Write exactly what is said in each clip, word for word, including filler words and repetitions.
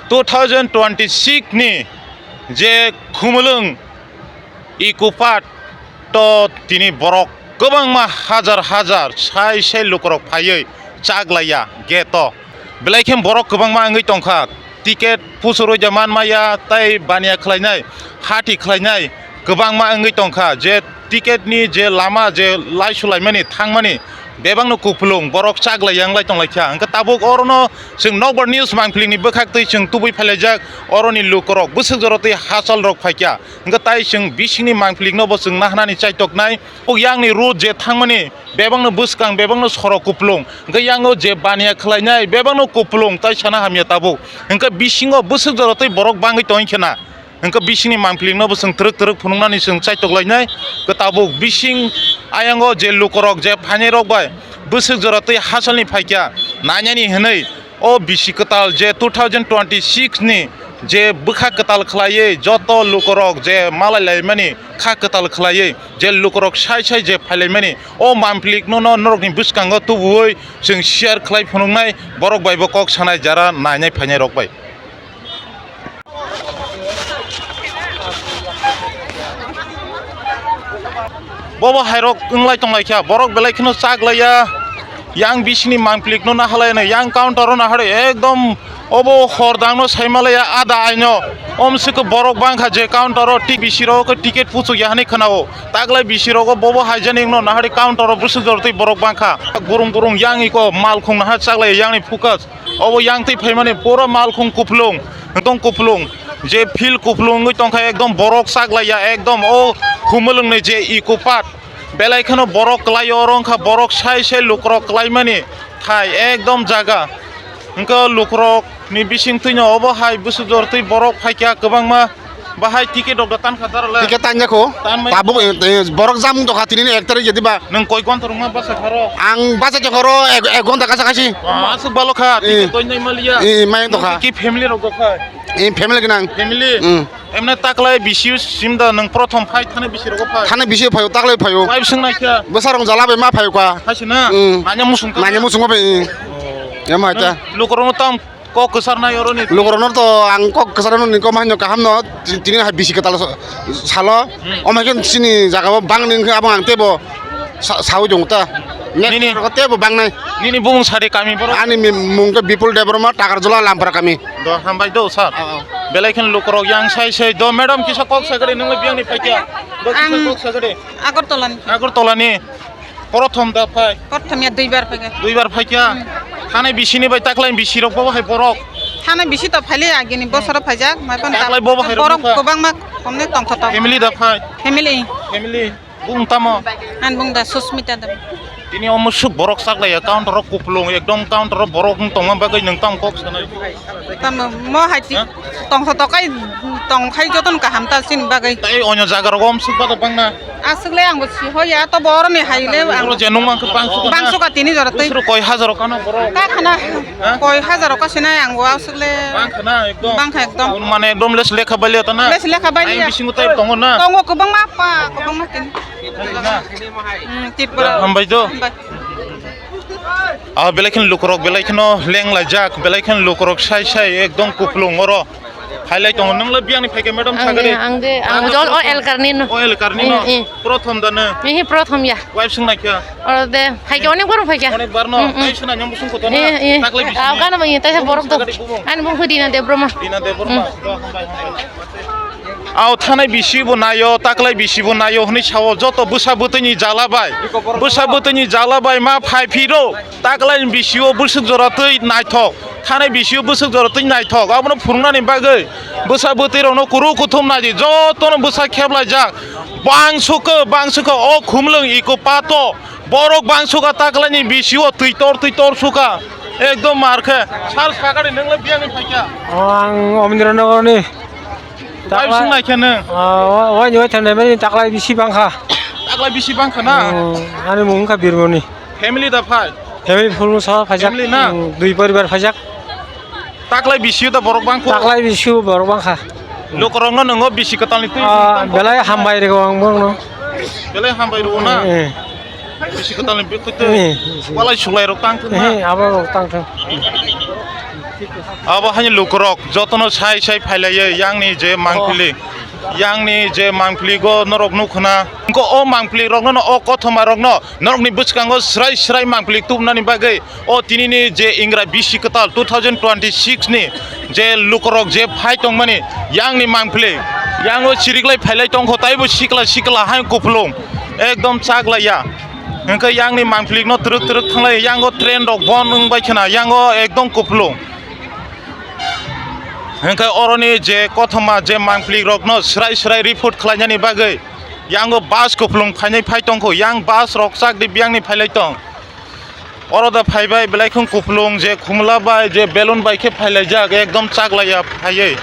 Two thousand twenty-six ni je Khumulwng Eco Park to tini borok kwbangma hajar hajar sai sai lukurok phaiwi chaklaiya gate o. Belai khe borok kwbangma wngwi tongkha. Ticket pusurwi de manmaya tei baniya khlainai, hati khlainai kwbangma wngwi tongkha. Je ticket ni je lama je laisulaimani thangmani bebakno kupulung borok chaklaiya wnglai tonglaikha. Hwnkhe tabuk orono chwng nokbar news mangphilikni bwkhaktwi chwng tubui phailaijak. Oroni lukurok bwswk jorotwi hachalrok phaikha. Hwnkhe tai chwng bisingni mangphilikno bo chwng nahanani chaitoknai. O yangni road je thangmani bebakno bwskang, bebakno sorok kupulung. Hwnkhe yango je baniya khlainai, bebakno kupulung tai sana hamya tabuk. Hwnkhe bisingo bwswk jorotwi borok bangwi tongwi khena. Hwnkhe bisingni mangphilikno bo chwng twrwk twrwk phunuknani chwng chaitoklainai. Hwnkhe tabuk bising ayango je lukurok je phainairok bai bwswk jorotwi hachalni phaikha nainani hwnwi. O bisi kwtal je two thousand twenty-six ni je bwkha kwtal khlaiwi joto lukurok je malai laimani kha kwtal khlaiwi je lukurok sai sai je phailaimani o mangphilikno no norokni bwskango tubuwi chwng share khlai phunuknai borok bai bo kok sanai jara nainai phainai rok bai. Bobo hairok wnglai tonglaikha, borok belai kheno chaklaiya. Yang bisini mangplikno nahalai, yang counter-o nahari ekdom obo hor dangno saimalaiya, ada aino. Omswkhe borok bangkha je counter-o tik bisirok ticket puchukya hinwi khwnao. Taklai bisirogo bobo haijani wngno nahari counter-o bwswk jorotwi borok bangkha. Burung burung yang iko malkhung naha chaklaiya yangni focus. Obo yang twi phaimani pura malkhung kupulung, ekdom kupulung. Je field kupulung wngwi tongkha, ekdom borok chaklaiya, ekdom o Khumulwngni je eco park, belai kheno borok kwlaio, oro wngkha borok sai sai lukurok kwlaimani thai, ekdom jaga. Hwnkhe lukurokni bising twino obo hai bwswk jorotwi borok phaikha kwbangma. Bahai ticket rok da tan kha dara le. Ticket tanya ko. Tan mai. Tabuk, eh, eh, borok jam wng tokha tini ni ek tarik jadi ba. Nwng koi gonta rwngma basa kharo? Ang basa khe khoro ek, ek gonta kasa kasi. Ah, aswk balo kha, eh, ticket toinai maliya. Eh, mayang tokha. Ki family rok da phai? Eh, family gnang. Family? Hmm. Emne taklai bisi sim da nwng prothom phai thane bisi rogo phai? Thane bisi phaio, taklai phaio. Wife swng nai kha? Bwsa rong jala bai ma phaio kha. Hai se na? Hmm. Nanya musung kha? Nanya musung kha bai, eh. Oh. Yama ta. Lukurok no tam Kok kwcharnai oroni. Lukurokno to ang kok kwcharnani kok ma hinwi kaham no, ti-, tini hai bisi kwtal sa-, salo, hmm, omo hai khe chini jaga o bangni wngkhe abo ang teibo sa-, saui tongo ta. Next nini, teibo bangnai. Nini bumung sadi kami borok? Ani mi-, mung khe Bipul Debbarma, Takarjala, Lampara kami. Do, hambai do, sir. Oh, oh. Belai khe lukurok yang sai sai. Do, madam, kisa kok sagadi, nungni biyangni phaikya? Do, kisa ang kok sagadi? Agartala ni. Agartala ni. Prothom da phai? Prothom ya duibar phaikha. Duibar phaikha? Hmm. Thane bisini bai taklai bisi rok bo hai borok? Thane bisi to phaile agini bosoro phaijak, mai phan taklai bo hai borok rok kwbangma komne tongthotok. Family da phai? Family. Family. Bung tamo? An bung da Susmita da. Tini omo suk borok chaklaiya, counter o kupulung, ekdom counter o borok wng tongma bagwi nwng tamo kok sanai? Tamo mo hai ti-, ha? Tongthotok kai tongkhai jotono kaham ta chini bagwi. Tai onyo jaga rogo omsuk bada bangna? Aswk le angbo si hoya, to boroni hai le ang. Oro je nung mangkha bangsuka na? Bangsuka tini jora twi. Bosoro koi hajar o kano borok? Ka khana, ha? Koi hajar o ka sinai angbo aswk le. Bangkha na ekdom? Bangkha ekdom. Mane ekdom les lekha balia ta na? Les lekha balia. Ayang bisingo tai tongo na? Tongo kwbangma pa, kwbangma tini. Hai na? Hmm, Tripura. Hambai do. Hambai. Ah, belai kheno lukurok, belai kheno lenglaijak, belai kheno lukurok sai sai ekdom kupulung oro. Hailai tongo, nwng le biyangni phaikhe madam? Ang de, sagadi? Ang de, ang de, ang o, o elkarni no. O elkarni no? Eh, eh. Prothom da no? Eh, prothom ya. Wife swng naikha? Oro de, phaikhe onek bar phaikhe. Onek bar no? Mm, mm. Tai swna nyong busung kotor na? Eh, eh. Taklai bisi. Ah, kano bang, tai sa borok to. Sagadi bumung? Ani bumung Dina Debbarma. Dina Debbarma. Mm. Do, hambai, hambai. Aw thanai bisi bo naio, taklai bisi bo naio hwnwi sao, joto bwsa bwtwini jala bai, bwsa bwtwini jala bai ma phai phiro, taklai bisi o bwswk jora twi naithok, thanai bisi o bwswk jora twi naithok, abono phwrwngnani bagwi bwsa bwtwi rokno kuru kuthum naidi, jotono bwsa kheplaijak, bangsuka, bangsuka o Khumulwng eco park o. Borok bangsuka taklaini bisi o twi tor twi tor suka. Ekdom mar khe. Sal sagadi nwng le biyangni phaikha? O, ang Omindra Nagarni. Bai swng naikha nwng? O, o, wai ni wai thanai mani taklai bisi bangkha. Taklai bisi bangkha na? O, ani mung wngkha Birmoni. Family da phai? Family full sa phaijak. Family na? Mm, dui poribar phaijak. Taklai bisi da borok bangkha? Taklai bisi borok bangkha. Lukurokno nwngo bisi kwtalni twi. Ah, belai hambai rego ang borokno. Belai hambai rego na? Eh. Bisi kwtalni bikhwtwi. Eh, bisi. Walai sulai rok tang thung na. Eh, abo rok tang thung. Abo hani lukurok jotono sai sai phailaiwi yangni je mangpili, yangni je mangpili go norok nukhuna. Engko o mangpili rokno, o kothoma rokno norokni bwskango srai srai mangpili tubnani bagwi o tinini je ingra bisi kwtal two thousand twenty-six ni je lukurok je phai tongmani yangni mangpili, yango chiriklai phailai tongkho, taibo sikla sikla hai kupulung ekdom chaklaiya. Hwnkhe yangni mangpili no twrwk twrwk thanglai, yango train rok bon wngbai khna, yango ekdom kupulung. Hwnkhe oroni je kothoma je mangpili rokno srai srai report khlainani bagwi yango bus kupulung phainai phai tongkho, yang bus rok chakdi biyangni phailai tong. Oro da phaibai belai khung kupulung je khumla bai je balloon bai khe phailaijak, ekdom chaklaiya phaiwi.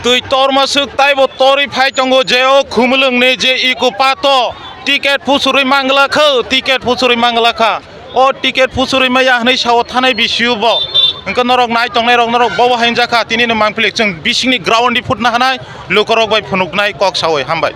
Twi torma swk taibo torwi phai tongo je o khumulwngni je eco park o ticket puchurwi mangla kho, ticket puchurwi mangla kha. O ticket puchurwi maya hwnwi sao thanai bisiubo. Hwnkhe norok nai tongnai rok norok bobo hai wngjakha, tinini mangpili chwng bisingni ground di phutna hanai lukorok bai phunuknai kok sawi hambai.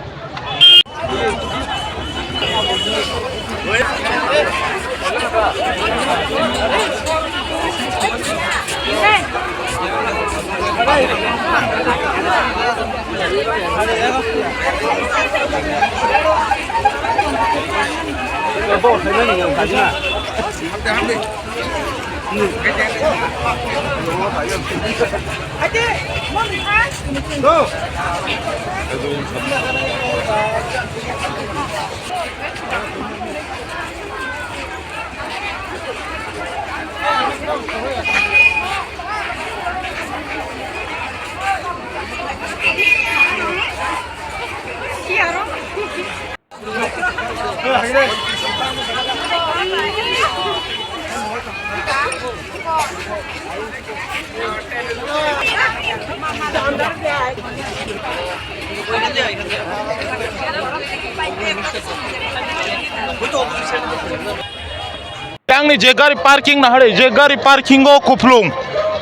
Tangni je gari parking na hare, je gari parking o kupulung,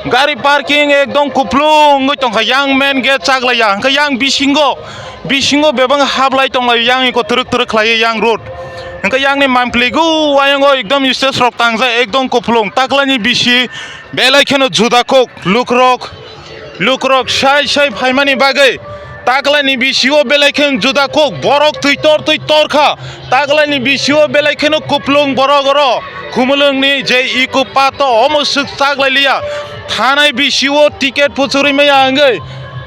gari parking ekdom kupulung wngwi tongkha, yang main gate chaklaiya, hwnkhe yang bisingo, bisingo bebak hablai tonglai, yang iko twrwk twrwk khlaiwi yang road, hwnkhe yangni mangpili go ayang o ekdom stage rok tangjak, ekdom kupulung, taklaini bisi belai kheno juda kok lukrok. Lukurok sai sai phaimani bagwi taklaini bisio belai khe juda kok borok twi tor twi tor kha. Taklaini bisio belai kheno kuplung borok oro Khumulwngni je eco park o omo swk chaklai liya. Thanai bisio ticket puchurwi maya wngwi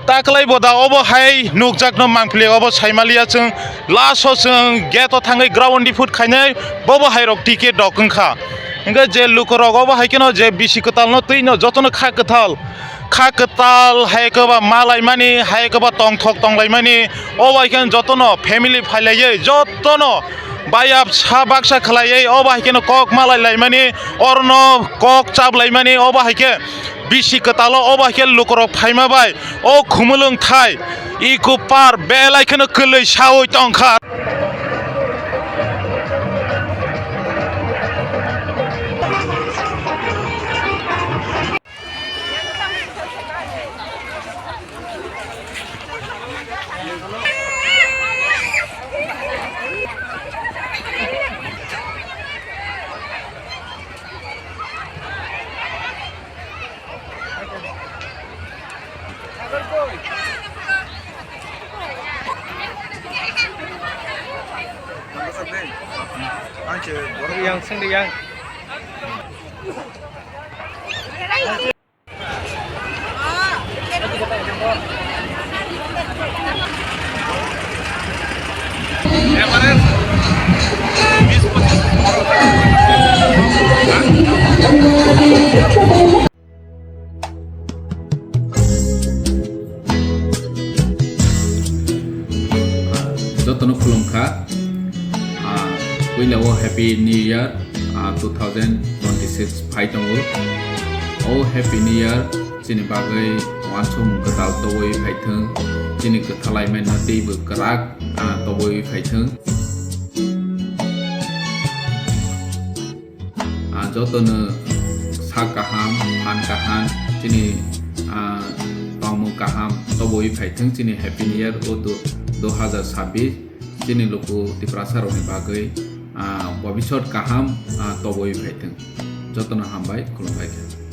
taklai boda obo hai nukjakno mangpili obo saimaliya chwng. Last o chwng gate o thangwi ground di phut khainai bobo hai rok ticket rok wngkha. Hwnkhe je lukurok obo hai kheno je bisi kwtalno twino jotono kha kwtal. Kha kwtal, hai kwba ma laimani, hai kwba tongthok tong laimani, o bai khe jotono family phai laiwi, jotono bayap sa baksa khlaiwi, o bai khe kok ma lai laimani, orono kok chap laimani, o bai khe bisi kwtalo, o bai khe lukurok phaima bai, o Khumulwng thai, eco park belai kheno kwlwi sawi tong kha. Yang sing di yang. Jotono khulumkha. Ah, puila o Happy New Year, ah, two thousand twenty-six phai tongo. O Happy New Year chini bagwi uansukmung kwtal tobwi phaithwng, chini kwthalai mano teibo kwrak, ah, tobwi phaithwng. Ah, jotono sak kaham, phan kaham, chini, ah, tongmung kaham tobwi phaithwng chini Happy New Year o du-, dui hazar sabbish. Chini luku Tiprasa rokni bagwi ah, bobisot kaham, ah, toboi phaithwng. Jotono hambai, khulumbai kha.